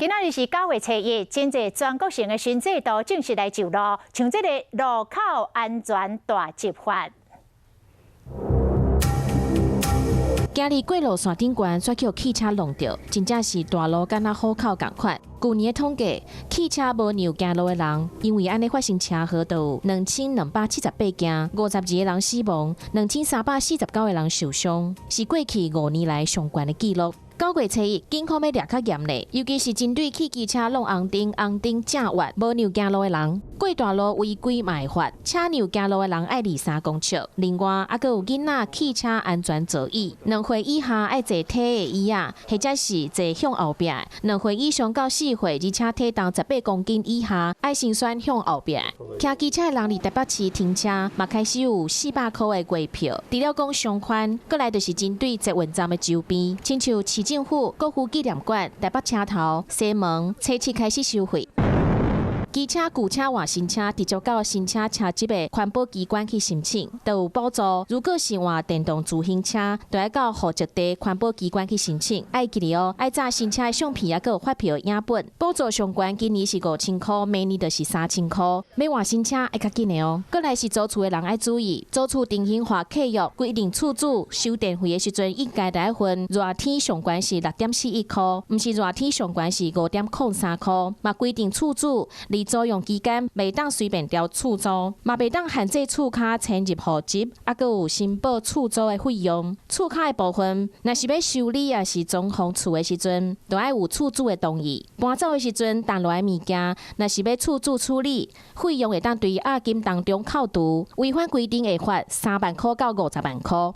今仔日是9月初1，真濟全國性的新制度正式來上路，像這個路口安全大執法。行佇過路線頂懸，煞予汽車挵著，真正是大路敢若虎口仝款。舊年的統計，汽車無讓行路的人，因為按呢發生車禍，就有2278件，52個人死亡，2349個人受傷，是過去5年來上懸的紀錄。9月初1，警方欲掠較嚴咧，尤其是針對汽機車挵紅燈、紅燈正越無讓行路的人，過大路違規嘛會罰，車讓行路的人愛離3公尺。另外，猶閣有囡仔汽車安全座椅，2歲以下愛坐鐵的椅仔，或者是坐向後壁；2歲以上到4歲，而且體重18公斤以下，愛先選向後壁。騎機車的人佇台北市停車，嘛開始有400箍的月票。除了講傷寬，閣來就是針對捷運站的周邊，親像市政府、國父紀念館、台北車頭、西門、初七開始收費。機車舊車換新車，直接到新車車籍的環保機關去申請，都有補助。如果是換電動自行車，就愛到戶籍地環保機關去申請。愛記得哦，愛紮新車的相片，猶閣有發票影本。補助上懸今年是5000箍，明年就是3000箍。欲換新車愛較緊的哦。閣來是租厝的人愛注意，租厝定型化契約規定，厝主收電費的時陣應該愛分熱天上懸是6.41箍，毋是熱天上懸是5.03箍。嘛規定厝主佇租用期間，袂當隨便調厝租，嘛袂當限制厝跤遷入戶籍，猶閣有申報厝租的費用。厝跤的部分，若是欲修理抑是裝潢厝的時陣，都愛有厝主的同意。搬走的時陣，掕落來物件，若是欲厝主處理，費用會當對押金當中扣除。違反規定會罰3萬箍到50萬箍。